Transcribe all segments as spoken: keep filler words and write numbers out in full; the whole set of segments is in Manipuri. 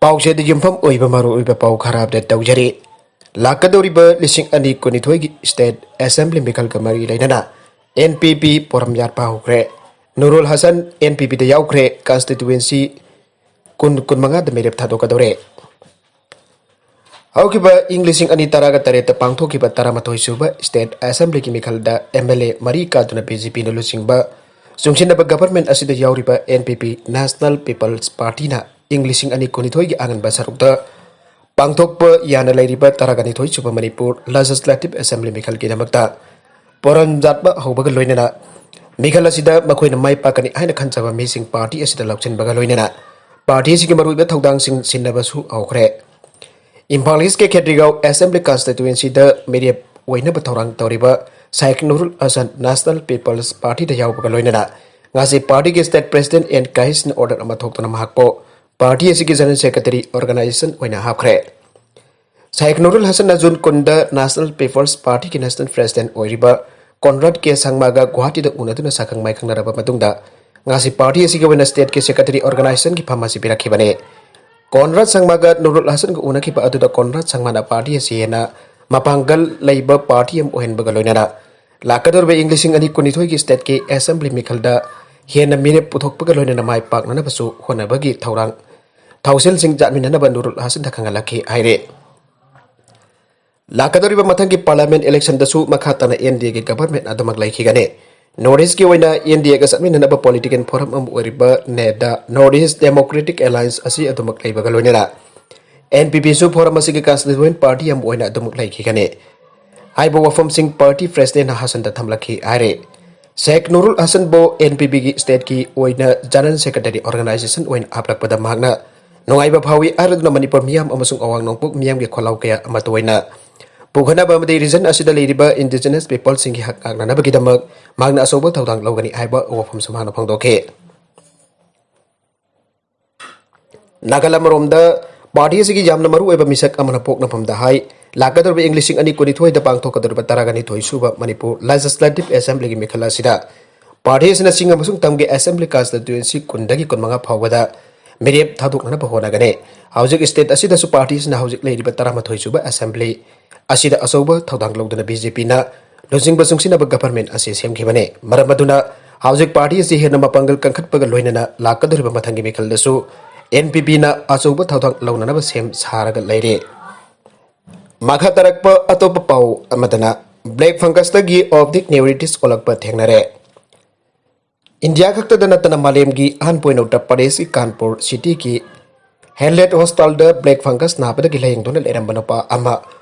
ꯄꯥꯎꯆꯦꯗ ꯌꯨꯝꯐꯝ ꯑꯣꯏꯕ ꯃꯔꯨꯑꯣꯏꯕ ꯄꯥꯎ ꯈꯔ ꯑꯞꯗꯦꯠ ꯇꯧꯖꯔꯤ꯫ ꯂꯥꯛꯀꯗꯧꯔꯤꯕ ꯂꯤꯁꯤꯡ ꯑꯅꯤ ꯀꯨꯟꯅꯤꯊꯣꯏꯒꯤ ꯁ꯭ꯇꯦꯠ ꯑꯦꯁꯦꯝꯕ꯭ꯂꯤ ꯃꯤꯈꯜꯒ ꯃꯔꯤ ꯂꯩꯅꯅ ꯑꯦꯟ ꯄꯤ ꯄꯤ ꯄꯣꯔꯝ ꯌꯥꯠꯄ ꯍꯧꯈ꯭ꯔꯦ꯫ ꯅꯨꯔꯨꯜ ꯍꯁꯟ ꯑꯦꯟ ꯄꯤ ꯄꯤꯗ ꯌꯥꯎꯈ꯭ꯔꯦ꯫ ꯀꯟꯁꯇꯤꯇꯨꯋꯦꯟꯁꯤ ꯀꯨꯟ ꯀꯨꯟꯃꯉꯥꯗ ꯃꯤꯔꯦꯞ ꯊꯥꯗꯣꯛꯀꯗꯧꯔꯦ꯫ ꯍꯧꯈꯤꯕ ꯏꯪ ꯂꯤꯁꯤꯡ ꯑꯅꯤ ꯇꯔꯥꯒ ꯇꯔꯦꯠꯇ ꯄꯥꯡꯊꯣꯛꯈꯤꯕ ꯇꯔꯥꯃꯥꯊꯣꯏ ꯁꯨꯕ ꯁ꯭ꯇꯦꯠ ꯑꯦꯁꯦꯝꯕ꯭ꯂꯤꯒꯤ ꯃꯤꯈꯜꯗ ꯑꯦꯝ ꯑꯦꯜ ꯑꯦ ꯃꯔꯤ ꯀꯥꯗꯨꯅ ꯕꯤ ꯖꯦ ꯄꯤꯅ ꯂꯨꯆꯤꯡꯕ ꯆꯨꯡꯁꯤꯟꯅꯕ ꯒꯚꯔꯟꯃꯦꯟꯠ ꯑꯁꯤꯗ ꯌꯥꯎꯔꯤꯕ ꯑꯦꯟ ꯄꯤ ꯄꯤ, ꯅꯦꯁꯅꯦꯜ ꯄꯤꯄꯜꯁ ꯄꯥꯔꯇꯤꯅ ꯏꯪ ꯂꯤꯁꯤꯡ ꯑꯅꯤ ꯀꯨꯟꯅꯤꯊꯣꯏꯒꯤ ꯑꯉꯟꯕ ꯁꯔꯨꯛꯇ ꯄꯥꯡꯊꯣꯛꯄ ꯌꯥꯅ ꯂꯩꯔꯤꯕ ꯇꯔꯥꯒ ꯅꯤꯊꯣꯏ ꯁꯨꯕ ꯃꯅꯤꯄꯨꯔ ꯂꯦꯖꯤꯁꯂꯦꯇꯤꯚ ꯑꯦꯁꯦꯝꯕ꯭ꯂꯤ ꯃꯤꯈꯜꯒꯤꯗꯃꯛꯇ ꯄꯣꯔꯝ ꯌꯥꯠꯄ ꯍꯧꯕꯒ ꯂꯣꯏꯅꯅ ꯃꯤꯈꯜ ꯑꯁꯤꯗ ꯃꯈꯣꯏꯅ ꯃꯥꯏ ꯄꯥꯛꯀꯅꯤ ꯍꯥꯏꯅ ꯈꯟꯖꯕ ꯃꯤꯁꯤꯡ ꯄꯥꯔꯇꯤ ꯑꯁꯤꯗ ꯂꯧꯁꯤꯟꯕꯒ ꯂꯣꯏꯅꯅ ꯄꯥꯔꯇꯤ ꯑꯁꯤꯒꯤ ꯃꯔꯨꯑꯣꯏꯕ ꯊꯧꯗꯥꯡꯁꯤꯡ ꯁꯤꯟꯅꯕꯁꯨ ꯍꯧꯈ꯭ꯔꯦ꯫ ꯏꯝꯐꯥꯜ ꯏꯁꯀꯤ ꯈꯦꯇ꯭ꯔꯤꯒꯥꯎ ꯑꯦꯁꯦꯝꯕ꯭ꯂꯤ ꯀꯟꯁꯇꯤꯇꯨꯋꯦꯟꯁꯤꯗ ꯃꯤꯔꯦꯞ ꯑꯣꯏꯅꯕ ꯊꯧꯔꯥꯡ ꯇꯧꯔꯤꯕ ꯁꯥꯏꯈ ꯅꯨꯔꯨꯜ ꯍꯁꯟ ꯅꯦꯁꯅꯦꯜ ꯄꯤꯄꯜꯁ ꯄꯥꯔꯇꯤꯗ ꯌꯥꯎꯕꯒ ꯂꯣꯏꯅꯅ ꯉꯁꯤ ꯄꯥꯔꯇꯤꯒꯤ ꯁ꯭ꯇꯦꯠ ꯄ꯭ꯔꯦꯁꯤꯗꯦꯟꯠ ꯑꯦꯟ ꯀꯥꯍꯤꯁꯅ ꯑꯣꯔꯗꯔ ꯑꯃ ꯊꯣꯛꯇꯨꯅ ꯃꯍꯥꯛꯄꯨ ꯄꯥꯔꯇꯤ ꯑꯁꯤꯒꯤ ꯖꯦꯅꯔꯦꯜ ꯁꯦꯀ꯭ꯔꯦꯇꯔꯤ ꯑꯣꯔꯒꯅꯥꯏꯖꯦꯁꯟ ꯑꯣꯏꯅ ꯍꯥꯞꯈ꯭ꯔꯦ꯫ ꯁꯥꯏꯈ ꯅꯨꯔꯨꯜ ꯍꯁꯟꯅ ꯖꯨꯟ ꯀꯨꯟꯗ ꯅꯦꯁꯅꯦꯜ ꯄꯤꯄꯜꯁ ꯄꯥꯔꯇꯤꯒꯤ ꯅꯦꯁꯅꯦꯜ ꯄ꯭ꯔꯦꯁꯤꯗꯦꯟꯠ ꯑꯣꯏꯔꯤꯕ ꯀꯣꯟꯔꯥꯗ ꯀꯦ ꯁꯪꯃꯥꯒ ꯒꯨꯋꯥꯍꯥꯇꯤꯗ ꯎꯅꯗꯨꯅ ꯁꯛꯈꯪ ꯃꯥꯏꯈꯪꯅꯔꯕ ꯃꯇꯨꯡꯗ ꯉꯁꯤ ꯄꯥꯔꯇꯤ ꯑꯁꯤꯒꯤ ꯑꯣꯏꯅ ꯁ꯭ꯇꯦꯠꯀꯤ ꯁꯦꯀ꯭ꯔꯦꯇꯔꯤ ꯑꯣꯔꯒꯅꯥꯏꯖꯦꯁꯟꯒꯤ ꯐꯝ ꯑꯁꯤ ꯄꯤꯔꯛꯈꯤꯕꯅꯤ꯫ ꯀꯣꯟꯔꯥꯗ ꯁꯪꯃꯥꯒ ꯅꯨꯔꯨꯜ ꯍꯁꯟꯒ ꯎꯅꯈꯤꯕ ꯑꯗꯨꯗ ꯀꯣꯟꯔꯥꯗ ꯁꯪꯃꯥꯅ ꯄꯥꯔꯇꯤ ꯑꯁꯤ ꯍꯦꯟꯅ ꯃꯄꯥꯡꯒꯜ ꯂꯩꯕ ꯄꯥꯔꯇꯤ ꯑꯃ ꯑꯣꯏꯍꯟꯕꯒ ꯂꯣꯏꯅꯅ ꯂꯥꯛꯀꯗꯧꯔꯤꯕ ꯏꯪ ꯂꯤꯁꯤꯡ ꯑꯅꯤ ꯀꯨꯟꯅꯤꯊꯣꯏꯒꯤ ꯁ꯭ꯇꯦꯠꯀꯤ ꯑꯦꯁꯦꯝꯕ꯭ꯂꯤ ꯃꯤꯈꯜꯗ ꯍꯦꯟꯅ ꯃꯤꯔꯦꯞ ꯄꯨꯊꯣꯛꯄꯒ ꯂꯣꯏꯅꯅ ꯃꯥꯏ ꯄꯥꯛꯅꯅꯕꯁꯨ ꯍꯣꯠꯅꯕꯒꯤ ꯊꯧꯔꯥꯡ ꯊꯧꯁꯤꯜꯁꯤꯡ ꯆꯠꯃꯤꯟꯅꯅꯕ ꯅꯨꯔꯨꯜ ꯍꯁꯟꯗ ꯈꯪꯍꯜꯂꯛꯈꯤ ꯍꯥꯏꯔꯦ꯫ ꯂꯥꯛꯀꯗꯧꯔꯤꯕ ꯃꯊꯪꯒꯤ ꯄꯥꯔꯂꯤꯌꯥꯃꯦꯟꯠ ꯏꯂꯦꯛꯁꯟꯗꯁꯨ ꯃꯈꯥ ꯇꯥꯅ ꯑꯦꯟ ꯗꯤ ꯑꯦꯒꯤ ꯒꯚꯔꯟꯃꯦꯟꯠ ꯑꯗꯨꯃꯛ ꯂꯩꯈꯤꯒꯅꯤ꯫ ꯅꯣꯔꯠ ꯏꯁ꯭ꯠꯀꯤ ꯑꯣꯏꯅ ꯑꯦꯟ ꯗꯤ ꯑꯦꯒ ꯆꯠꯃꯤꯟꯅꯅꯕ ꯄꯣꯂꯤꯇꯤꯀꯦꯜ ꯐꯣꯔꯝ ꯑꯃ ꯑꯣꯏꯔꯤꯕ ꯅꯦꯗꯥ, ꯅꯣꯔꯠ ꯏꯁ꯭ꯠ ꯗꯦꯃꯣꯀ꯭ꯔꯦꯇꯤꯛ ꯑꯦꯂꯥꯌꯟꯁ ꯑꯁꯤ ꯑꯗꯨꯃꯛ ꯂꯩꯕꯒ ꯂꯣꯏꯅꯅ ꯑꯦꯟ ꯄꯤ ꯄꯤꯁꯨ ꯐꯣꯔꯝ ꯑꯁꯤꯒꯤ ꯀꯟꯁꯇꯤꯇ꯭ꯌꯨꯌꯦꯟꯠ ꯄꯥꯔꯇꯤ ꯑꯃ ꯑꯣꯏꯅ ꯑꯗꯨꯃꯛ ꯂꯩꯈꯤꯒꯅꯤ꯫ ꯍꯥꯏꯕ ꯋꯥꯐꯝꯁꯤꯡ ꯄꯥꯔꯇꯤ ꯄ꯭ꯔꯦꯁꯤꯗꯦꯟꯠꯅ ꯍꯁꯟꯗ ꯊꯝꯂꯛꯈꯤ ꯍꯥꯏꯔꯦ꯫ ꯁꯦꯈ ꯅꯨꯔꯨꯜ ꯍꯁꯟꯕꯨ ꯑꯦꯟ ꯄꯤ ꯄꯤꯒꯤ ꯁ꯭ꯇꯦꯠꯀꯤ ꯑꯣꯏꯅ ꯖꯦꯅꯔꯦꯜ ꯁꯦꯀ꯭ꯔꯦꯇꯔꯤ ꯑꯣꯔꯒꯅꯥꯏꯖꯦꯁꯟ ꯑꯣꯏꯅ ꯍꯥꯞꯂꯛꯄꯗ ꯃꯍꯥꯛꯅ ꯅꯨꯡꯉꯥꯏꯕ ꯐꯥꯎꯏ ꯍꯥꯏꯔꯗꯨꯅ ꯃꯅꯤꯄꯨꯔ ꯃꯤꯌꯥꯝ ꯑꯃꯁꯨꯡ ꯑꯋꯥꯡ ꯅꯣꯡꯄꯣꯛ ꯃꯤꯌꯥꯝꯒꯤ ꯈꯣꯜꯂꯥꯎ ꯀꯌꯥ ꯑꯃ ꯇꯣꯏꯅ ꯄꯨꯈꯠꯅꯕ ꯑꯃꯗꯤ ꯔꯤꯖꯟ ꯑꯁꯤꯗ ꯂꯩꯔꯤꯕ ꯏꯟꯗꯤꯖꯤꯅꯁ ꯄꯤꯄꯜꯁꯤꯡꯒꯤ ꯍꯛ ꯉꯥꯛꯅꯅꯕꯒꯤꯗꯃꯛ ꯃꯍꯥꯛꯅ ꯑꯆꯧꯕ ꯊꯧꯗꯥꯡ ꯂꯧꯒꯅꯤ ꯍꯥꯏꯕ ꯋꯥꯐꯝꯁꯨ ꯃꯍꯥꯛꯅ ꯐꯣꯡꯗꯣꯛꯈꯤ꯫ ꯅꯥꯒꯥꯂꯦꯟ ꯑꯃꯔꯣꯝꯗ ꯄꯥꯔꯇꯤ ꯑꯁꯤꯒꯤ ꯌꯥꯝꯅ ꯃꯔꯨꯑꯣꯏꯕ ꯃꯤꯁꯛ ꯑꯃꯅ ꯄꯣꯛꯅꯐꯝꯗ ꯍꯥꯏ, ꯂꯥꯛꯀꯗꯧꯔꯤꯕ ꯏꯪ ꯂꯤꯁꯤꯡ ꯑꯅꯤ ꯀꯨꯟꯅꯤꯊꯣꯏꯗ ꯄꯥꯡꯊꯣꯛꯀꯗꯧꯔꯤꯕ ꯇꯔꯥꯒ ꯅꯤꯊꯣꯏ ꯁꯨꯕ ꯃꯅꯤꯄꯨꯔ ꯂꯦꯖꯤꯁꯂꯦꯇꯤꯚ ꯑꯦꯁꯦꯝꯕ꯭ꯂꯤꯒꯤ ꯃꯤꯈꯜ ꯑꯁꯤꯗ ꯄꯥꯔꯇꯤ ꯑꯁꯤꯅ ꯆꯤꯡ ꯑꯃꯁꯨꯡ ꯇꯝꯒꯤ ꯑꯦꯁꯦꯝꯕ꯭ꯂꯤ ꯀꯟꯁꯇꯤꯇ꯭ꯌꯨꯌꯦꯟꯁꯤ ꯀꯨꯟꯗꯒꯤ ꯀꯨꯟꯃꯉꯥ ꯐꯥꯎꯕꯗ ꯃꯤꯔꯦꯞ ꯊꯥꯗꯣꯛꯅꯅꯕ ꯍꯣꯠꯅꯒꯅꯤ꯫ ꯍꯧꯖꯤꯛ state ꯑꯁꯤꯗꯁꯨ party ꯑꯁꯤꯅ ꯍꯧꯖꯤꯛ ꯂꯩꯔꯤꯕ ꯇꯔꯥꯃꯥꯊꯣꯏ ꯁꯨꯕ assembly ꯑꯁꯤꯗ ꯑꯆꯧꯕ ꯊꯧꯗꯥꯡ ꯂꯧꯗꯨꯅ BJPꯅ ꯂꯨꯆꯤꯡꯕ ꯆꯨꯡꯁꯤꯟꯅꯕ government ꯑꯁꯤ ꯁꯦꯝꯈꯤꯕꯅꯤ꯫ ꯃꯔꯝ ꯑꯗꯨꯅ ꯍꯧꯖꯤꯛ party ꯑꯁꯤ ꯍꯦꯟꯅ ꯃꯄꯥꯡꯒꯜ ꯀꯟꯈꯠꯄꯒ ꯂꯣꯏꯅꯅ ꯂꯥꯛꯀꯗꯧꯔꯤꯕ ꯃꯊꯪꯒꯤ ꯃꯤꯈꯜꯗꯁꯨ NPPꯅ ꯑꯆꯧꯕ ꯊꯧꯗꯥꯡ ꯂꯧꯅꯅꯕ ꯁꯦꯝ ꯁꯥꯔꯒ ꯂꯩꯔꯤ꯫ ꯃꯈꯥ ꯇꯥꯔꯛꯄ ꯑꯇꯣꯞꯄ ꯄꯥꯎ ꯑꯃꯗꯅ, black fungusꯇꯒꯤ optic neuritis ꯑꯣꯜꯂꯛꯄ ꯊꯦꯡꯅꯔꯦ꯫ ꯏꯟꯗꯤꯌꯥ ꯈꯛꯇꯗ ꯅꯠꯇꯅ ꯃꯥꯂꯦꯝꯒꯤ ꯑꯍꯟ ꯄꯣꯏꯅ ꯎꯠꯇꯔ ꯄ꯭ꯔꯗꯦꯁꯀꯤ ꯀꯥꯟꯄꯨꯔ cityꯒꯤ Henlet hospitalꯗ black fungus ꯅꯥꯕꯗꯒꯤ ꯂꯥꯌꯦꯡꯗꯨꯅ ꯂꯩꯔꯝꯕ ꯅꯨꯄꯥ ꯑꯃ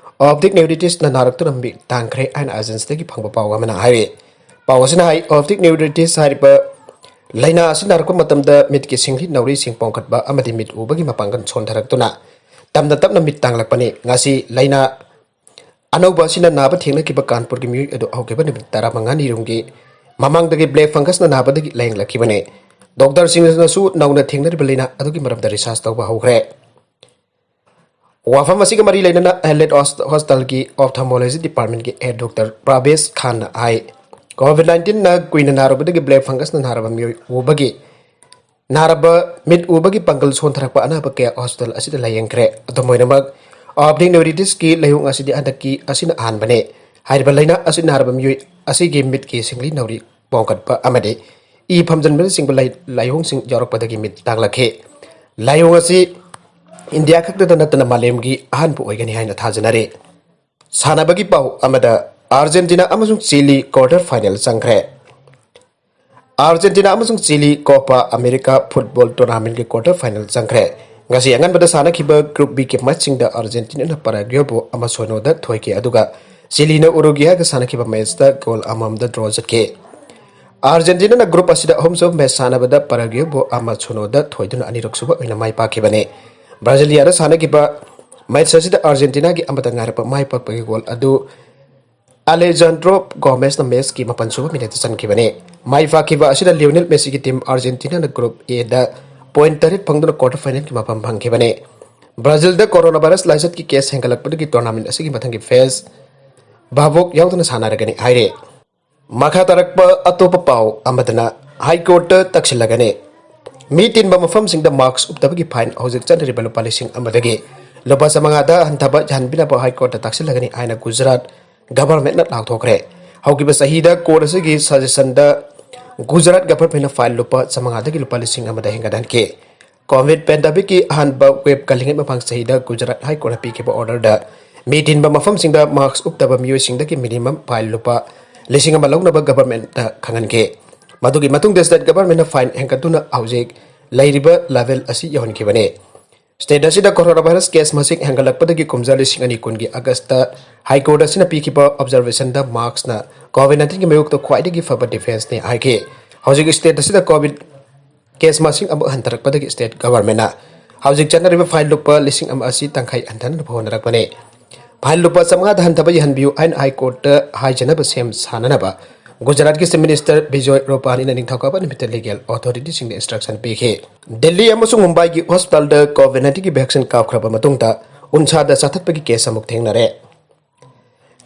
optic neuritisꯅ ꯅꯥꯔꯛꯇꯨꯅ ꯃꯤꯠ ꯇꯥꯡꯈ꯭ꯔꯦ ꯍꯥꯏꯅ agencyꯗꯒꯤ ꯐꯪꯕ ꯄꯥꯎ ꯑꯃꯅ ꯍꯥꯏꯔꯤ꯫ ꯄꯥꯎ ꯑꯁꯤꯅ ꯍꯥꯏ, optic neuritis ꯍꯥꯏꯔꯤꯕ ꯂꯥꯏꯅꯥ ꯑꯁꯤ ꯅꯥꯔꯛꯄ ꯃꯇꯝꯗ ꯃꯤꯠꯀꯤ ꯁꯤꯡꯂꯤ ꯅꯥꯎꯔꯤꯁꯤꯡ ꯄꯣꯝꯈꯠꯄ ꯑꯃꯗꯤ ꯃꯤꯠ ꯎꯕꯒꯤ ꯃꯄꯥꯡꯒꯜ ꯁꯣꯟꯊꯔꯛꯇꯨꯅ ꯇꯞꯅ ꯇꯞꯅ ꯃꯤꯠ ꯇꯥꯡꯂꯛꯄꯅꯤ꯫ ꯉꯁꯤ ꯂꯥꯏꯅꯥ ꯑꯅꯧꯕ ꯑꯁꯤꯅ ꯅꯥꯕ ꯊꯦꯡꯅꯈꯤꯕ ꯀꯥꯟꯄꯨꯔꯒꯤ ꯃꯤꯑꯣꯏ ꯑꯗꯨ ꯍꯧꯈꯤꯕ ꯅꯨꯃꯤꯠ ꯇꯔꯥꯃꯉꯥꯅꯤꯔꯣꯝꯒꯤ ꯃꯃꯥꯡꯗꯒꯤ black fungusꯅ ꯅꯥꯕꯗꯒꯤ ꯂꯥꯌꯦꯡꯂꯛꯈꯤꯕꯅꯤ꯫ Doctorꯁꯤꯡꯅꯁꯨ ꯅꯧꯅ ꯊꯦꯡꯅꯔꯤꯕ ꯂꯥꯏꯅꯥ ꯑꯗꯨꯒꯤ ꯃꯔꯝꯗ research ꯇꯧꯕ ꯍꯧꯈ꯭ꯔꯦ꯫ ꯋꯥꯐꯝ ꯑꯁꯤꯒ ꯃꯔꯤ ꯂꯩꯅꯅ Henlet hospitalꯒꯤ ophthalmology departmentꯀꯤ head doctor ꯄ꯭ꯔꯥꯕꯦꯁ ꯈꯥꯟꯅ ꯍꯥꯏ, COVID nineteenꯅ ꯀꯨꯏꯅ ꯅꯥꯔꯨꯕꯗꯒꯤ black fungusꯅ ꯅꯥꯔꯕ ꯃꯤꯑꯣꯏ ꯎꯕꯒꯤ ꯅꯥꯔꯕ ꯃꯤꯠ ꯎꯕꯒꯤ ꯄꯥꯡꯒꯜ ꯁꯣꯟꯊꯔꯛꯄ ꯑꯅꯥꯕ ꯀꯌꯥ hospital ꯑꯁꯤꯗ ꯂꯥꯌꯦꯡꯈ꯭ꯔꯦ꯫ ꯑꯗꯨꯝ ꯑꯣꯏꯅꯃꯛ, optic neuritisꯀꯤ ꯂꯥꯏꯑꯣꯡ ꯑꯁꯤꯗꯤ ꯍꯟꯗꯛꯀꯤ ꯑꯁꯤꯅ ꯑꯍꯥꯟꯕꯅꯤ꯫ ꯍꯥꯏꯔꯤꯕ ꯂꯥꯏꯅꯥ ꯑꯁꯤ ꯅꯥꯔꯕ ꯃꯤꯑꯣꯏ ꯑꯁꯤꯒꯤ ꯃꯤꯠꯀꯤ ꯁꯤꯡꯂꯤ ꯅꯥꯎꯔꯤ ꯄꯣꯝꯈꯠꯄ ꯑꯃꯗꯤ ꯏ ꯐꯝꯖꯤꯟꯕꯅꯆꯤꯡꯕ ꯂꯥꯏ-, ꯂꯥꯏꯑꯣꯡꯁꯤꯡ ꯌꯥꯎꯔꯛꯄꯗꯒꯤ ꯃꯤꯠ ꯇꯥꯡꯂꯛꯈꯤ꯫ ꯂꯥꯏꯑꯣꯡ ꯑꯁꯤ ꯏꯟꯗꯤꯌꯥ ꯈꯛꯇꯗ ꯅꯠꯇꯅ ꯃꯥꯂꯦꯝꯒꯤ ꯑꯍꯥꯟꯕ ꯑꯣꯏꯒꯅꯤ ꯍꯥꯏꯅ ꯊꯥꯖꯅꯔꯤ꯫ ꯁꯥꯟꯅꯕꯒꯤ ꯄꯥꯎ ꯑꯃꯗ, ꯑꯥꯔꯖꯦꯟꯇꯤꯅꯥ ꯑꯃꯁꯨꯡ ꯆꯤꯂꯤ quarter final ꯆꯪꯈ꯭ꯔꯦ꯫ ꯑꯥꯔꯖꯦꯟꯇꯤꯅꯥ ꯑꯃꯁꯨꯡ chilli Copa America football tournamentꯀꯤ quarter final ꯆꯪꯈ꯭ꯔꯦ꯫ ꯉꯁꯤ ꯑꯉꯟꯕꯗ ꯁꯥꯟꯅꯈꯤꯕ Group Bꯒꯤ matchꯁꯤꯡꯗ ꯑꯥꯔꯖꯦꯟꯇꯤꯅꯥꯅ ꯄꯔꯥꯒ꯭ꯋꯦꯕꯨ ꯑꯃ ꯁꯣꯏꯅꯣꯗ ꯊꯣꯏꯈꯤ, ꯑꯗꯨꯒ ꯆꯤꯂꯤꯅ ꯎꯔꯨꯒ꯭ꯋꯦꯒ ꯁꯥꯟꯅꯈꯤꯕ matchꯇ goal ꯑꯃꯃꯝꯗ draw ꯆꯠꯈꯤ꯫ ꯑꯥꯔꯖꯦꯟꯇꯤꯅꯥꯅ group ꯑꯁꯤꯗ ꯑꯍꯨꯝꯁꯨꯕ match ꯁꯥꯟꯅꯕꯗ ꯄꯔꯥꯒ꯭ꯋꯦꯕꯨ ꯑꯃ ꯁꯣꯏꯅꯣꯗ ꯊꯣꯏꯗꯨꯅ ꯑꯅꯤꯔꯛꯁꯨꯕ ꯑꯣꯏꯅ ꯃꯥꯏ ꯄꯥꯛꯈꯤꯕꯅꯤ꯫ ꯕ꯭ꯔꯥꯖꯤꯂꯤꯌꯥꯗ ꯁꯥꯟꯅꯈꯤꯕ match ꯑꯁꯤꯗ ꯑꯥꯔꯖꯦꯟꯇꯤꯅꯥꯒꯤ ꯑꯃꯠꯇ ꯉꯥꯏꯔꯕ ꯃꯥꯏ ꯄꯥꯛꯄꯒꯤ goal ꯑꯗꯨ Alejandro Gomezꯅ matchꯀꯤ ꯃꯥꯄꯟꯁꯨꯕ minuteꯇ ꯆꯟꯈꯤꯕꯅꯤ꯫ ꯃꯥꯏ ꯄꯥꯛꯈꯤꯕ ꯑꯁꯤꯅ Lionel Messiꯒꯤ team ꯑꯥꯔꯖꯦꯟꯇꯤꯅꯥꯅ Group Aꯗ point ꯇꯔꯦꯠ ꯐꯪꯗꯨꯅ quarter finalꯒꯤ ꯃꯐꯝ ꯐꯪꯈꯤꯕꯅꯤ꯫ ꯕ꯭ꯔꯥꯖꯤꯜꯗ coronavirus ꯂꯥꯏꯆꯠꯀꯤ case ꯍꯦꯟꯒꯠꯂꯛꯄꯗꯒꯤ tournament ꯑꯁꯤꯒꯤ ꯃꯊꯪꯒꯤ phase ꯚꯥꯕꯣꯛ ꯌꯥꯎꯗꯅ ꯁꯥꯟꯅꯔꯒꯅꯤ ꯍꯥꯏꯔꯤ꯫ ꯃꯈꯥ ꯇꯥꯔꯛꯄ ꯑꯇꯣꯞꯄ ꯄꯥꯎ ꯑꯃꯗꯅ, High Courtꯇ ꯇꯛꯁꯤꯜꯂꯒꯅꯤ꯫ ꯃꯤ ꯇꯤꯟꯕ ꯃꯐꯝꯁꯤꯡꯗ ꯃꯥꯛꯁ ꯎꯞꯇꯕꯒꯤ ꯐꯥꯏꯟ ꯍꯧꯖꯤꯛ ꯆꯠꯅꯔꯤꯕ ꯂꯨꯄꯥ ꯂꯤꯁꯤꯡ ꯑꯃꯗꯒꯤ ꯂꯨꯄꯥ ꯆꯥꯃꯉꯥꯗ ꯍꯟꯊꯕ ꯌꯥꯍꯟꯕꯤꯅꯕ ꯍꯥꯏ ꯀꯣꯔꯠꯇ ꯇꯥꯛꯁꯤꯜꯂꯒꯅꯤ ꯍꯥꯏꯅ ꯒꯨꯖꯔꯥꯠ ꯒꯚꯔꯟꯃꯦꯟꯠꯅ ꯂꯥꯎꯊꯣꯛꯈ꯭ꯔꯦ꯫ ꯍꯧꯈꯤꯕ ꯆꯍꯤꯗ ꯀꯣꯔꯠ ꯑꯁꯤꯒꯤ ꯁꯖꯦꯁꯟꯗ ꯒꯨꯖꯔꯥꯠ ꯒꯚꯔꯟꯃꯦꯟꯠꯅ ꯐꯥꯏꯟ ꯂꯨꯄꯥ ꯆꯥꯃꯉꯥꯗꯒꯤ ꯂꯨꯄꯥ ꯂꯤꯁꯤꯡ ꯑꯃꯗ ꯍꯦꯟꯒꯠꯍꯟꯈꯤ꯫ ꯀꯣꯚꯤꯗ ꯄꯦꯟꯗꯦꯃꯤꯛꯀꯤ ꯑꯍꯥꯟꯕ ꯋꯦꯕ ꯀꯜꯂꯤꯉꯩ ꯃꯃꯥꯡ ꯆꯍꯤꯗ ꯒꯨꯖꯔꯥꯠ ꯍꯥꯏ ꯀꯣꯔꯠꯅ ꯄꯤꯈꯤꯕ ꯑꯣꯔꯗꯔꯗ ꯃꯤ ꯇꯤꯟꯕ ꯃꯐꯝꯁꯤꯡꯗ ꯃꯥꯛꯁ ꯎꯞꯇꯕ ꯃꯤꯑꯣꯏꯁꯤꯡꯗꯒꯤ ꯃꯤꯅꯤꯃꯝ ꯐꯥꯏꯟ ꯂꯨꯄꯥ ꯂꯤꯁꯤꯡ ꯑꯃ ꯂꯧꯅꯕ ꯒꯚꯔꯟꯃꯦꯟꯠꯇ ꯈꯪꯍꯟꯈꯤ꯫ ꯃꯗꯨꯒꯤ ꯃꯇꯨꯡꯗ ꯁ꯭ꯇꯦꯠ ꯒꯚꯔꯟꯃꯦꯟꯠꯅ ꯐꯥꯏꯟ ꯍꯦꯟꯒꯠꯇꯨꯅ ꯍꯧꯖꯤꯛ ꯂꯩꯔꯤꯕ ꯂꯦꯚꯦꯜ ꯑꯁꯤ ꯌꯧꯍꯟꯈꯤꯕꯅꯤ꯫ ꯁ꯭ꯇꯦꯠ ꯑꯁꯤꯗ ꯀꯣꯔꯣꯅꯥ ꯚꯥꯏꯔꯁ ꯀꯦꯁ ꯃꯁꯤꯡ ꯍꯦꯟꯒꯠꯂꯛꯄꯗꯒꯤ ꯀꯨꯝꯖꯥ ꯂꯤꯁꯤꯡ ꯑꯅꯤ ꯀꯨꯟꯒꯤ ꯑꯥꯒꯁꯇ ꯍꯥꯏ ꯀꯣꯔꯠ ꯑꯁꯤꯅ ꯄꯤꯈꯤꯕ ꯑꯣꯕꯖꯔꯕꯦꯁꯟꯗ ꯃꯥꯛꯁꯅ ꯀꯣꯚꯤꯗ ꯅꯥꯏꯟꯇꯤꯟꯒꯤ ꯃꯥꯌꯣꯛꯇ ꯈ꯭ꯋꯥꯏꯗꯒꯤ ꯐꯕ ꯗꯤꯐꯦꯟꯁꯅꯤ ꯍꯥꯏꯈꯤ꯫ ꯍꯧꯖꯤꯛ ꯁ꯭ꯇꯦꯠ ꯑꯁꯤꯗ ꯀꯣꯚꯤꯗ ꯀꯦꯁ ꯃꯁꯤꯡ ꯑꯃꯨꯛ ꯍꯟꯊꯔꯛꯄꯗꯒꯤ ꯁ꯭ꯇꯦꯠ ꯒꯚꯔꯟꯃꯦꯟꯠꯅ ꯍꯧꯖꯤꯛ ꯆꯠꯅꯔꯤꯕ ꯐꯥꯏꯟ ꯂꯨꯄꯥ ꯂꯤꯁꯤꯡ ꯑꯃ ꯑꯁꯤ ꯇꯪꯈꯥꯏ ꯍꯟꯊꯅꯕ ꯍꯣꯠꯅꯔꯛꯄꯅꯤ꯫ ꯐꯥꯏꯟ ꯂꯨꯄꯥ ꯆꯥꯃꯉꯥꯗ ꯍꯟꯊꯕ ꯌꯥꯍꯟꯕꯤꯌꯨ ꯍꯥꯏꯅ ꯍꯥꯏ ꯀꯣꯔꯠꯇ ꯍꯥꯏꯖꯅꯕ ꯁꯦꯝ ꯁꯥꯅꯅꯕ ꯒꯨꯖꯔꯥꯠꯀꯤ ꯆꯤꯐ ꯃꯤꯅꯤꯁꯇꯔ ꯕꯤꯖꯣꯏ ꯔꯨꯄꯥꯅꯤꯅ ꯅꯤꯡꯊꯧꯀꯥꯕ ꯅꯨꯃꯤꯠꯇ ꯂꯤꯒꯦꯜ ꯑꯣꯊꯣꯔꯤꯇꯤꯁꯤꯡꯗ ꯏꯟꯁꯇ꯭ꯔꯛꯁꯟ ꯄꯤꯈꯤ꯫ ꯗꯤꯜꯂꯤ ꯑꯃꯁꯨꯡ ꯃꯨꯝꯕꯥꯏꯒꯤ ꯍꯣꯁꯄꯤꯇꯥꯜꯗ ꯀꯣꯚꯤꯗ ꯅꯥꯏꯟꯇꯤꯟꯒꯤ ꯚꯦꯛꯁꯤꯟ ꯀꯥꯞꯈ꯭ꯔꯕ ꯃꯇꯨꯡꯗ ꯎꯟꯁꯥꯗ ꯆꯥꯊꯠꯄꯒꯤ ꯀꯦꯁ ꯑꯃꯨꯛ ꯊꯦꯡꯅꯔꯦ꯫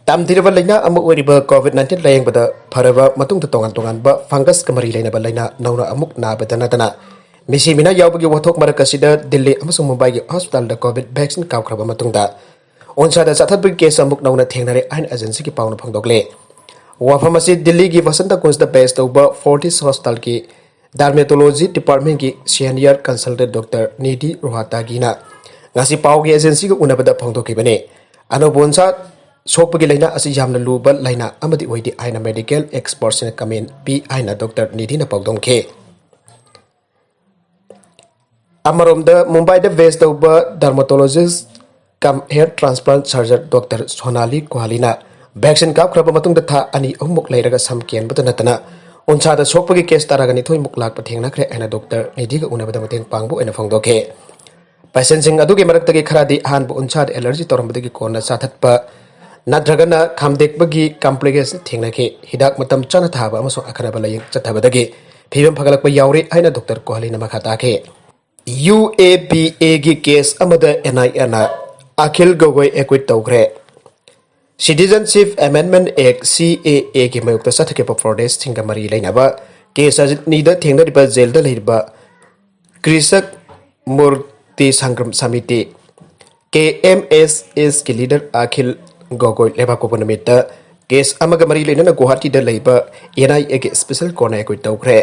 ꯇꯝꯊꯤꯔꯕ ꯂꯥꯏꯅꯥ ꯑꯃ ꯑꯣꯏꯔꯤꯕ ꯀꯣꯚꯤꯗ ꯅꯥꯏꯟꯇꯤꯟ ꯂꯥꯌꯦꯡꯕꯗ ꯐꯔꯕ ꯃꯇꯨꯡꯗ ꯇꯣꯉꯥꯟ ꯇꯣꯉꯥꯟꯕ ꯐꯪꯒꯁꯀ ꯃꯔꯤ ꯂꯩꯅꯕ ꯂꯥꯏꯅꯥ ꯅꯧꯅ ꯑꯃꯨꯛ ꯅꯥꯕꯗ ꯅꯠꯇꯅ ꯃꯤꯁꯤ ꯃꯤꯅꯥ ꯌꯥꯎꯕꯒꯤ ꯋꯥꯊꯣꯛ ꯃꯔꯛ ꯑꯁꯤꯗ ꯗꯤꯜꯂꯤ ꯑꯃꯁꯨꯡ ꯃꯨꯝꯕꯥꯏꯒꯤ ꯍꯣꯁꯄꯤꯇꯥꯜꯗ ꯀꯣꯚꯤꯗ ꯚꯦꯛꯁꯤꯟ ꯀꯥꯞꯈ꯭ꯔꯕ ꯃꯇꯨꯡꯗ ꯎꯟꯁꯥꯗ ꯆꯥꯊꯠꯄꯒꯤ ꯀꯦꯁ ꯑꯃꯨꯛ ꯅꯧꯅ ꯊꯦꯡꯅꯔꯦ ꯍꯥꯏꯅ ꯑꯦꯖꯦꯟꯁꯤꯒꯤ ꯄꯥꯎꯅ ꯐꯣꯡꯗꯣꯛꯂꯦ꯫ ꯋꯥꯐꯝ ꯑꯁꯤ ꯗꯤꯜꯂꯤꯒꯤ ꯋꯁꯟꯇ ꯀꯨꯟꯖꯗ ꯕꯦꯁ ꯇꯧꯕ ꯐꯣꯔꯇꯤꯁ ꯍꯣꯁꯄꯤꯇꯥꯜꯒꯤ ꯗꯥꯔꯃꯦꯇꯣꯂꯣꯖꯤ ꯗꯤꯄꯥꯔꯠꯃꯦꯟꯒꯤ ꯁꯦꯅꯤꯌꯔ ꯀꯟꯁꯜꯇꯦꯟ ꯗꯣꯛꯇꯔ ꯅꯤꯙꯤ ꯔꯣꯍꯇꯥꯒꯤꯅ ꯉꯁꯤ ꯄꯥꯎꯒꯤ ꯑꯦꯖꯦꯟꯁꯤꯒ ꯎꯅꯕꯗ ꯐꯣꯡꯗꯣꯛꯈꯤꯕꯅꯤ꯫ ꯑꯅꯧꯕ ꯎꯟꯁꯥ ꯁꯣꯛꯄꯒꯤ ꯂꯥꯏꯅꯥ ꯑꯁꯤ ꯌꯥꯝꯅ ꯂꯨꯕ ꯂꯥꯏꯅꯥ ꯑꯃꯗꯤ ꯑꯣꯏꯗꯦ ꯍꯥꯏꯅ ꯃꯦꯗꯤꯀꯦꯜ ꯑꯦꯛꯁꯄꯔꯠꯁꯤꯡꯅ ꯀꯃꯦꯟ ꯄꯤ ꯍꯥꯏꯅ ꯗꯣꯛꯇꯔ ꯅꯤꯙꯤꯅ ꯄꯥꯎꯗꯝꯈꯤ꯫ ꯑꯃꯔꯣꯝꯗ ꯃꯨꯝꯕꯥꯏꯗ ꯕꯦꯁ ꯇꯧꯕ ꯗꯔꯃꯥꯇꯣꯂꯣꯖꯤꯁ ꯀꯝ ꯍꯦꯌꯔ ꯇ꯭ꯔꯥꯟꯁꯄ꯭ꯂꯥꯟꯠ ꯁꯔꯖꯟ ꯗꯣꯛꯇꯔ ꯁꯣꯅꯥꯂꯤ ꯀꯣꯍꯂꯤꯅ ꯚꯦꯛꯁꯤꯟ ꯀꯥꯞꯈ꯭ꯔꯕ ꯃꯇꯨꯡꯗ ꯊꯥ ꯑꯅꯤ ꯑꯍꯨꯝꯃꯨꯛ ꯂꯩꯔꯒ ꯁꯝ ꯀꯦꯟꯕꯗ ꯅꯠꯇꯅ ꯎꯟꯁꯥꯗ ꯁꯣꯛꯄꯒꯤ ꯀꯦꯁ ꯇꯔꯥꯒ ꯅꯤꯊꯣꯏꯃꯨꯛ ꯂꯥꯛꯄ ꯊꯦꯡꯅꯈ꯭ꯔꯦ ꯍꯥꯏꯅ ꯗꯣꯛꯇꯔ ꯅꯤꯙꯤꯒ ꯎꯅꯕꯗ ꯃꯇꯦꯡ ꯄꯥꯡꯕ ꯑꯣꯏꯅ ꯐꯣꯡꯗꯣꯛꯈꯤ꯫ ꯄꯦꯁꯦꯟꯁꯤꯡ ꯑꯗꯨꯒꯤ ꯃꯔꯛꯇꯒꯤ ꯈꯔꯗꯤ ꯑꯍꯥꯟꯕ ꯎꯟꯁꯥꯗ ꯑꯦꯂꯔꯖꯤ ꯇꯧꯔꯝꯕꯗꯒꯤ ꯀꯣꯟꯅ ꯆꯥꯊꯠꯄ ꯅꯠꯇ꯭ꯔꯒꯅ ꯈꯥꯝꯗꯦꯛꯄꯒꯤ ꯀꯝꯄ꯭ꯂꯤꯀꯦꯁꯟ ꯊꯦꯡꯅꯈꯤ꯫ ꯍꯤꯗꯥꯛ ꯃꯇꯝ ꯆꯥꯅ ꯊꯥꯕ ꯑꯃꯁꯨꯡ ꯑꯈꯟꯅꯕ ꯂꯥꯌꯦꯡ ꯆꯠꯊꯕꯗꯒꯤ ꯐꯤꯕꯝ ꯐꯒꯠꯂꯛꯄ ꯌꯥꯎꯔꯦ ꯍꯥꯏꯅ ꯗꯣꯛꯇꯔ ꯀꯣꯍꯂꯤꯅ ꯃꯈꯥ ꯇꯥꯈꯤ꯫ ꯌꯨ ꯑꯦ ꯄꯤ ꯑꯦꯒꯤ ꯀꯦꯁ ꯑꯃꯗ ꯑꯦꯟ ꯑꯥꯏ ꯑꯦꯅ ꯑꯈꯤꯜ ꯒꯣꯒꯣꯏ ꯑꯦꯀ꯭ꯋꯤꯠ ꯇꯧꯈ꯭ꯔꯦ꯫ ꯁꯤꯇꯤꯖꯟꯁꯤꯞ ꯑꯦꯃꯦꯟꯗꯃꯦꯟꯠ ꯑꯦꯛ, ꯁꯤ ꯑꯦ ꯑꯦꯒꯤ ꯃꯥꯌꯣꯛꯇ ꯆꯠꯊꯈꯤꯕ ꯄ꯭ꯔꯣꯇꯦꯁꯁꯤꯡꯒ ꯃꯔꯤ ꯂꯩꯅꯕ ꯀꯦꯁ ꯑꯅꯤꯗ ꯊꯦꯡꯅꯔꯤꯕ ꯖꯦꯜꯗ ꯂꯩꯔꯤꯕ ꯀ꯭ꯔꯤꯁꯛ ꯃꯨꯔꯇꯤ ꯁꯪꯒ꯭ꯔꯝ ꯁꯃꯤꯇꯤ, ꯀꯦ ꯑꯦꯝ ꯑꯦꯁ ꯑꯦꯁꯀꯤ ꯂꯤꯗꯔ ꯑꯈꯤꯜ ꯒꯣꯒꯣꯏ ꯂꯩꯕꯥꯛ ꯄꯣꯛꯄ ꯅꯨꯃꯤꯠꯇ ꯀꯦꯁ ꯑꯃꯒ ꯃꯔꯤ ꯂꯩꯅꯅ ꯒꯨꯋꯥꯍꯥꯇꯤꯗ ꯂꯩꯕ ꯑꯦꯟ ꯑꯥꯏ ꯑꯦꯒꯤ ꯁ꯭ꯄꯦꯁꯦꯜ ꯀꯣꯔꯠꯅ ꯑꯦꯀ꯭ꯋꯤꯠ ꯇꯧꯈ꯭ꯔꯦ꯫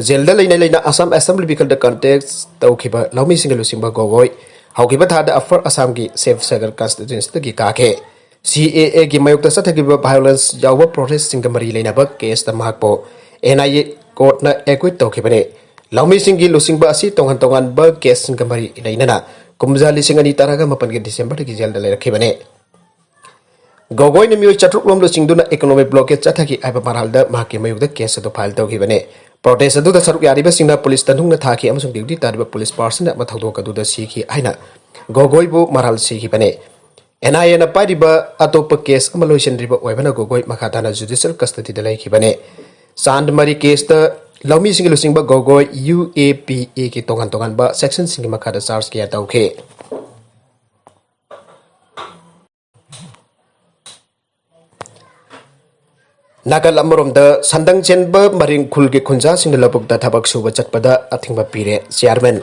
ꯖꯦꯜꯗ ꯂꯩꯅ ꯂꯩꯅ ꯑꯁꯥꯝ ꯑꯦꯁꯦꯝꯕ꯭ꯂꯤ ꯚꯤꯀꯜꯗ ꯀꯟꯇꯦꯁ ꯇꯧꯈꯤꯕ ꯂꯧꯃꯤꯁꯤꯡꯒꯤ ꯂꯨꯆꯤꯡꯕ ꯒꯣꯒꯣꯏ ꯍꯧꯈꯤꯕ ꯊꯥꯗ ꯑꯞꯄꯔ ꯑꯁꯥꯝꯒꯤ ꯁꯤꯕꯁꯥꯒꯔ ꯀꯟꯁꯇꯤꯇ꯭ꯋꯦꯟꯁꯤꯗꯒꯤ ꯀꯥꯈꯤ꯫ ꯁꯤ ꯑꯦ ꯑꯦꯒꯤ ꯃꯥꯌꯣꯛꯇ ꯆꯠꯊꯈꯤꯕ ꯚꯥꯏꯑꯣꯂꯦꯟꯁ ꯌꯥꯎꯕ ꯄ꯭ꯔꯣꯇꯦꯁꯁꯤꯡꯒ ꯃꯔꯤ ꯂꯩꯅꯕ ꯀꯦꯁꯇ ꯃꯍꯥꯛꯄꯨ ꯑꯦꯟ ꯑꯥꯏ ꯑꯦ ꯀꯣꯔꯠꯅ ꯑꯦꯀ꯭ꯋꯤꯠ ꯇꯧꯈꯤꯕꯅꯤ꯫ ꯂꯧꯃꯤꯁꯤꯡꯒꯤ ꯂꯨꯆꯤꯡꯕ ꯑꯁꯤ ꯇꯣꯉꯥꯟ ꯇꯣꯉꯥꯟꯕ ꯀꯦꯁꯁꯤꯡꯒ ꯃꯔꯤ ꯂꯩꯅꯅ ꯀꯨꯝꯖꯥ ꯂꯤꯁꯤꯡ ꯑꯅꯤ ꯇꯔꯥꯒ ꯃꯥꯄꯟꯒꯤ ꯗꯤꯁꯦꯝꯕꯔꯗꯒꯤ ꯖꯦꯜꯗ ꯂꯩꯔꯛꯈꯤꯕꯅꯤ꯫ ꯒꯣꯒꯣꯏꯅ ꯃꯤꯑꯣꯏ ꯆꯥꯇ꯭ꯔꯨꯛ ꯂꯣꯝ ꯂꯨꯆꯤꯡꯗꯨꯅ ꯏꯀꯣꯅꯣꯃꯤꯛ ꯕ꯭ꯂꯣꯀꯦꯠ ꯆꯠꯊꯈꯤ ꯍꯥꯏꯕ ꯃꯔꯥꯜꯗ ꯃꯍꯥꯛꯀꯤ ꯃꯥꯌꯣꯛꯇ ꯀꯦꯁ ꯑꯗꯨ ꯐꯥꯏꯜ ꯇꯧꯈꯤꯕꯅꯤ꯫ ꯄ꯭ꯔꯣꯇꯦꯁ ꯑꯗꯨꯗ ꯁꯔꯨꯛ ꯌꯥꯔꯤꯕꯁꯤꯡꯅ ꯄꯨꯂꯤꯁꯇ ꯅꯨꯡꯅ ꯊꯥꯈꯤ ꯑꯃꯁꯨꯡ ꯗ꯭ꯌꯨꯇꯤ ꯇꯥꯔꯤꯕ ꯄꯨꯂꯤꯁ ꯄꯥꯔꯁꯟ ꯑꯃ ꯊꯧꯗꯣꯛ ꯑꯗꯨꯗ ꯁꯤꯈꯤ ꯍꯥꯏꯅ ꯒꯣꯒꯣꯏꯕꯨ ꯃꯔꯥꯜ ꯁꯤꯈꯤꯕꯅꯤ꯫ ꯑꯦꯟ ꯑꯥꯏ ꯑꯦꯅ ꯄꯥꯏꯔꯤꯕ ꯑꯇꯣꯞꯄ ꯀꯦꯁ ꯑꯃ ꯂꯣꯏꯁꯤꯟꯗ꯭ꯔꯤꯕ ꯑꯣꯏꯕꯅ ꯒꯣꯒꯣꯏ ꯃꯈꯥ ꯇꯥꯅ ꯖꯨꯗꯤꯁꯤꯌꯦꯜ ꯀꯁꯇꯗꯤꯗ ꯂꯩꯈꯤꯕꯅꯤ꯫ ꯆꯥꯟꯗꯃꯔꯤ ꯀꯦꯁꯇ ꯂꯧꯃꯤꯁꯤꯡꯒꯤ ꯂꯨꯆꯤꯡꯕ ꯒꯣꯒꯣꯏ ꯌꯨ ꯑꯦ ꯄꯤ ꯑꯦꯒꯤ ꯇꯣꯉꯥꯟ ꯇꯣꯉꯥꯟꯕ ꯁꯦꯛꯁꯟꯁꯤꯡꯒꯤ ꯃꯈꯥꯗ ꯆꯥꯔꯖ ꯀꯌꯥ ꯇꯧꯈꯤ꯫ ꯅꯥꯀꯜ ꯑꯃꯔꯣꯝꯗ, ꯁꯟꯗꯪ ꯆꯦꯟꯕ ꯃꯔꯤꯡ ꯈꯨꯜꯒꯤ ꯈꯨꯟꯖꯥꯁꯤꯡꯅ ꯂꯧꯕꯨꯛꯇ ꯊꯕꯛ ꯁꯨꯕ ꯆꯠꯄꯗ ꯑꯊꯤꯡꯕ ꯄꯤꯔꯦ꯫ ꯆꯤꯌꯥꯔꯃꯦꯟ꯫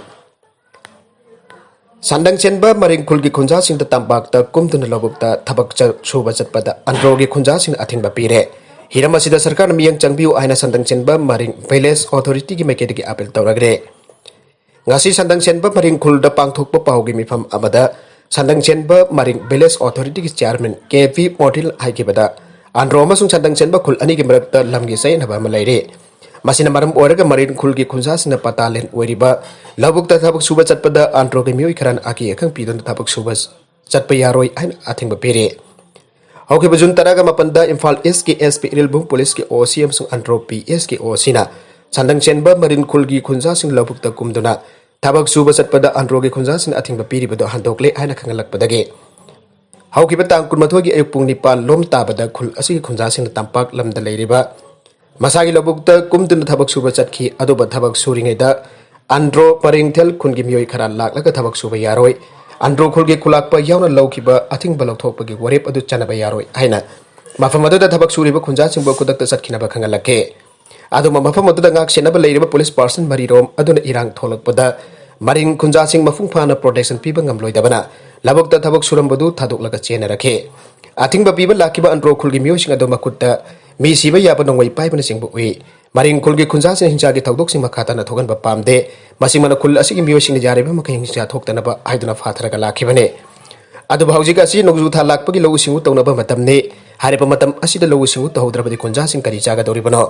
ꯁꯟꯗꯪ ꯆꯦꯟꯕ ꯃꯔꯤꯡ ꯈꯨꯜꯒꯤ ꯈꯨꯟꯖꯥꯁꯤꯡꯗ ꯇꯝꯄꯥꯛꯇ ꯀꯨꯝꯗꯨꯅ ꯂꯧꯕꯨꯛꯇ ꯊꯕꯛ ꯆ-, ꯁꯨꯕ ꯆꯠꯄꯗ ꯑꯟꯗ꯭ꯔꯣꯒꯤ ꯈꯨꯟꯖꯥꯁꯤꯡꯅ ꯑꯊꯤꯡꯕ ꯄꯤꯔꯦ꯫ ꯍꯤꯔꯝ ꯑꯁꯤꯗ ꯁꯔꯀꯥꯔꯅ ꯃꯤꯠꯌꯦꯡ ꯆꯪꯕꯤꯌꯨ ꯍꯥꯏꯅ ꯁꯟꯗꯪ ꯆꯦꯟꯕ ꯃꯔꯤꯡ ꯚꯤꯂꯦꯖ ꯑꯣꯊꯣꯔꯤꯇꯤꯒꯤ ꯃꯥꯏꯀꯩꯗꯒꯤ ꯑꯥꯄꯤꯜ ꯇꯧꯔꯒ꯭ꯔꯦ꯫ ꯉꯁꯤ ꯁꯟꯗꯪ ꯆꯦꯟꯕ ꯃꯔꯤꯡ ꯈꯨꯜꯗ ꯄꯥꯡꯊꯣꯛꯄ ꯄꯥꯎꯒꯤ ꯃꯤꯐꯝ ꯑꯃꯗ ꯁꯟꯗꯪ ꯆꯦꯟꯕ ꯃꯔꯤꯡ ꯚꯤꯂꯦꯖ ꯑꯣꯊꯣꯔꯤꯇꯤꯒꯤ ꯆꯤꯌꯥꯔꯃꯦꯟ ꯀꯦ ꯚꯤ ꯃꯣꯔꯇꯤꯜ ꯍꯥꯏꯈꯤꯕꯗ, ꯑꯟꯗ꯭ꯔꯣ ꯑꯃꯁꯨꯡ ꯁꯟꯗꯪ ꯆꯦꯟꯕ ꯈꯨꯜ ꯑꯅꯤꯒꯤ ꯃꯔꯛꯇ ꯂꯝꯒꯤ ꯆꯌꯦꯠꯅꯕ ꯑꯃ ꯂꯩꯔꯤ꯫ ꯃꯁꯤꯅ ꯃꯔꯝ ꯑꯣꯏꯔꯒ ꯃꯔꯤꯡ ꯈꯨꯜꯒꯤ ꯈꯨꯟꯖꯥꯁꯤꯡꯅ ꯄꯇꯥ ꯂꯦꯟ ꯑꯣꯏꯔꯤꯕ ꯂꯧꯕꯨꯛꯇ ꯊꯕꯛ ꯁꯨꯕ ꯆꯠꯄꯗ ꯑꯟꯗ꯭ꯔꯣꯒꯤ ꯃꯤꯑꯣꯏ ꯈꯔꯅ ꯑꯀꯤ ꯑꯈꯪ ꯄꯤꯗꯨꯅ ꯊꯕꯛ ꯁꯨꯕ ꯆꯠꯄ ꯌꯥꯔꯣꯏ ꯍꯥꯏꯅ ꯑꯊꯤꯡꯕ ꯄꯤꯔꯤ꯫ ꯍꯧꯈꯤꯕ ꯖꯨꯟ ꯇꯔꯥꯒ ꯃꯥꯄꯟꯗ ꯏꯝꯐꯥꯜ ꯏꯁꯀꯤ ꯑꯦꯁ ꯄꯤ ꯏꯔꯤꯜꯕꯨꯡ ꯄꯨꯂꯤꯁꯀꯤ ꯑꯣ ꯁꯤ ꯑꯃꯁꯨꯡ ꯑꯟꯗ꯭ꯔꯣ ꯄꯤ ꯑꯦꯁꯀꯤ ꯑꯣ ꯁꯤꯅ ꯁꯟꯗꯪ ꯆꯦꯟꯕ ꯃꯔꯤꯡ ꯈꯨꯜꯒꯤ ꯈꯨꯟꯖꯥꯁꯤꯡ ꯂꯧꯕꯨꯛꯇ ꯀꯨꯝꯗꯨꯅ ꯊꯕꯛ ꯁꯨꯕ ꯆꯠꯄꯗ ꯑꯟꯗ꯭ꯔꯣꯒꯤ ꯈꯨꯟꯖꯥꯁꯤꯡꯅ ꯑꯊꯤꯡꯕ ꯄꯤꯔꯤꯕꯗꯨ ꯍꯟꯗꯣꯛꯂꯦ ꯍꯥꯏꯅ ꯈꯪꯍꯜꯂꯛꯄꯗꯒꯤ, ꯍꯧꯈꯤꯕ ꯇꯥꯡ ꯀꯨꯟꯃꯥꯊꯣꯏꯒꯤ ꯑꯌꯨꯛ ꯄꯨꯡ ꯅꯤꯄꯥꯟ ꯂꯣꯝ ꯇꯥꯕꯗ ꯈꯨꯜ ꯑꯁꯤꯒꯤ ꯈꯨꯟꯖꯥꯁꯤꯡꯅ ꯇꯝꯄꯥꯛ ꯂꯝꯗ ꯂꯩꯔꯤꯕ ꯃꯁꯥꯒꯤ ꯂꯧꯕꯨꯛꯇ ꯀꯨꯝꯗꯨꯅ ꯊꯕꯛ ꯁꯨꯕ ꯆꯠꯈꯤ꯫ ꯑꯗꯨꯕꯨ ꯊꯕꯛ ꯁꯨꯔꯤꯉꯩꯗ ꯑꯟꯗ꯭ꯔꯣ ꯄꯔꯦꯡꯊꯦꯜ ꯈꯨꯟꯒꯤ ꯃꯤꯑꯣꯏ ꯈꯔ ꯂꯥꯛꯂꯒ ꯊꯕꯛ ꯁꯨꯕ ꯌꯥꯔꯣꯏ, ꯑꯟꯗ꯭ꯔꯣ ꯈꯨꯜꯒꯤ ꯈꯨꯂꯥꯛꯄ ꯌꯥꯎꯅ ꯂꯧꯈꯤꯕ ꯑꯊꯤꯡꯕ ꯂꯧꯊꯣꯛꯄꯒꯤ ꯋꯥꯔꯦꯞ ꯑꯗꯨ ꯆꯠꯅꯕ ꯌꯥꯔꯣꯏ ꯍꯥꯏꯅ ꯃꯐꯝ ꯑꯗꯨꯗ ꯊꯕꯛ ꯁꯨꯔꯤꯕ ꯈꯨꯟꯖꯥꯁꯤꯡꯕꯨ ꯈꯨꯗꯛꯇ ꯆꯠꯈꯤꯅꯕ ꯈꯪꯍꯜꯂꯛꯈꯤ꯫ ꯑꯗꯨꯕꯨ ꯃꯐꯝ ꯑꯗꯨꯗ ꯉꯥꯛ ꯁꯦꯟꯅꯕ ꯂꯩꯔꯤꯕ ꯄꯨꯂꯤꯁ ꯄꯥꯔꯁꯟ ꯃꯔꯤꯔꯣꯝ ꯑꯗꯨꯅ ꯏꯔꯥꯡ ꯊꯣꯛꯂꯛꯄꯗ ꯃꯔꯤꯡ ꯈꯨꯟꯖꯥꯁꯤꯡ ꯃꯄꯨꯡ ꯐꯥꯅ ꯄ꯭ꯔꯣꯇꯦꯛꯁꯟ ꯄꯤꯕ ꯉꯝꯂꯣꯏꯗꯕꯅ ꯂꯧꯕꯨꯛꯇ ꯊꯕꯛ ꯁꯨꯔꯝꯕꯗꯨ ꯊꯥꯗꯣꯛꯂꯒ ꯆꯦꯟꯅꯔꯛꯈꯤ꯫ ꯑꯊꯤꯡꯕ ꯄꯤꯕ ꯂꯥꯛꯈꯤꯕ ꯑꯟꯗ꯭ꯔꯣ ꯈꯨꯜꯒꯤ ꯃꯤꯑꯣꯏꯁꯤꯡ ꯑꯗꯨ ꯃꯈꯨꯠꯇ ꯃꯤ ꯁꯤꯕ ꯌꯥꯕ ꯅꯣꯡꯃꯩ ꯄꯥꯏꯕꯅꯆꯤꯡꯕ ꯎꯏ꯫ ꯃꯔꯤꯡ ꯈꯨꯜꯒꯤ ꯈꯨꯟꯖꯥꯁꯤꯡꯅ ꯍꯤꯡꯁꯥꯒꯤ ꯊꯧꯗꯣꯛꯁꯤꯡ ꯃꯈꯥ ꯇꯥꯅ ꯊꯣꯛꯍꯟꯕ ꯄꯥꯝꯗꯦ꯫ ꯃꯁꯤꯃꯅ ꯈꯨꯜ ꯑꯁꯤꯒꯤ ꯃꯤꯑꯣꯏꯁꯤꯡꯅ ꯌꯥꯔꯤꯕ ꯃꯈꯩ ꯍꯤꯡꯁꯥ ꯊꯣꯛꯇꯅꯕ ꯍꯥꯏꯗꯨꯅ ꯐꯥꯊꯔꯒ ꯂꯥꯛꯈꯤꯕꯅꯤ꯫ ꯑꯗꯨꯕꯨ ꯍꯧꯖꯤꯛ ꯑꯁꯤ ꯅꯣꯡꯖꯨ ꯊꯥ ꯂꯥꯛꯄꯒꯤ ꯂꯧꯎ ꯁꯤꯡꯎ ꯇꯧꯅꯕ ꯃꯇꯝꯅꯤ꯫ ꯍꯥꯏꯔꯤꯕ ꯃꯇꯝ ꯑꯁꯤꯗ ꯂꯧꯎ ꯁꯤꯡꯎ ꯇꯧꯍꯧꯗ꯭ꯔꯕꯗꯤ ꯈꯨꯟꯖꯥꯁꯤꯡ ꯀꯔꯤ ꯆꯥꯒꯗꯧꯔꯤꯕꯅꯣ?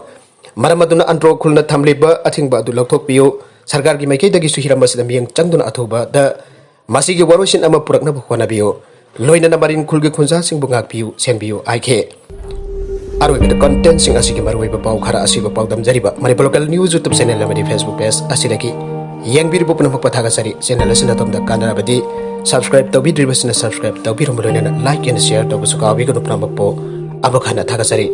ꯃꯔꯝ ꯑꯗꯨꯅ ꯑꯟꯗ꯭ꯔꯣ ꯈꯨꯜꯅ ꯊꯝꯂꯤꯕ ꯑꯊꯤꯡꯕ ꯑꯗꯨ ꯂꯧꯊꯣꯛꯄꯤꯌꯨ꯫ ꯁꯔꯀꯥꯔꯒꯤ ꯃꯥꯏꯀꯩꯗꯒꯤꯁꯨ ꯍꯤꯔꯝ ꯑꯁꯤꯗ ꯃꯤꯠꯌꯦꯡ ꯆꯪꯗꯨꯅ ꯑꯊꯨꯕꯗ ꯃꯁꯤꯒꯤ ꯋꯥꯔꯣꯏꯁꯤꯟ ꯑꯃ ꯄꯨꯔꯛꯅꯕ ꯍꯣꯠꯅꯕꯤꯌꯨ꯫ ꯂꯣꯏꯅꯅ ꯃꯔꯤꯡ ꯈꯨꯜꯒꯤ ꯈꯨꯟꯖꯥꯁꯤꯡꯕꯨ ꯉꯥꯛꯄꯤꯌꯨ, ꯁꯦꯟꯕꯤꯌꯨ ꯍꯥꯏꯈꯤ꯫ ꯑꯔꯣꯏꯕꯗ ꯀꯟꯇꯦꯟꯁꯤꯡ ꯑꯁꯤꯒꯤ ꯃꯔꯨꯑꯣꯏꯕ ꯄꯥꯎ ꯈꯔ ꯑꯁꯤꯕꯨ ꯄꯥꯎꯗꯝꯖꯔꯤꯕ Manipur local news YouTube channel ꯑꯃꯗꯤ ꯐꯦꯁꯕꯨꯛ ꯄꯦꯖ ꯑꯁꯤꯗꯒꯤ ꯌꯦꯡꯕꯤꯔꯤꯕ ꯄꯨꯝꯅꯃꯛꯄꯨ ꯊꯥꯒꯠꯆꯔꯤ꯫ ꯆꯦꯅꯦꯜ ꯑꯁꯤꯅ ꯑꯗꯣꯝꯗ ꯀꯥꯟꯅꯔꯕꯗꯤ ꯁꯕꯁꯀ꯭ꯔꯥꯏꯕ ꯇꯧꯕꯤꯗ꯭ꯔꯤꯕꯁꯤꯅ ꯁꯕꯁꯀ꯭ꯔꯥꯏꯕ ꯇꯧꯕꯤꯔꯝꯕ ꯂꯣꯏꯅꯅ ꯂꯥꯏꯛ ꯑꯦꯟ ꯁꯤꯌꯔ ꯇꯧꯕꯁꯨ ꯀꯥꯎꯕꯤꯒꯅꯨ꯫ ꯄꯨꯝꯅꯃꯛꯄꯨ ꯑꯃꯨꯛ ꯍꯟꯅ ꯊꯥꯒꯠꯆꯔꯤ꯫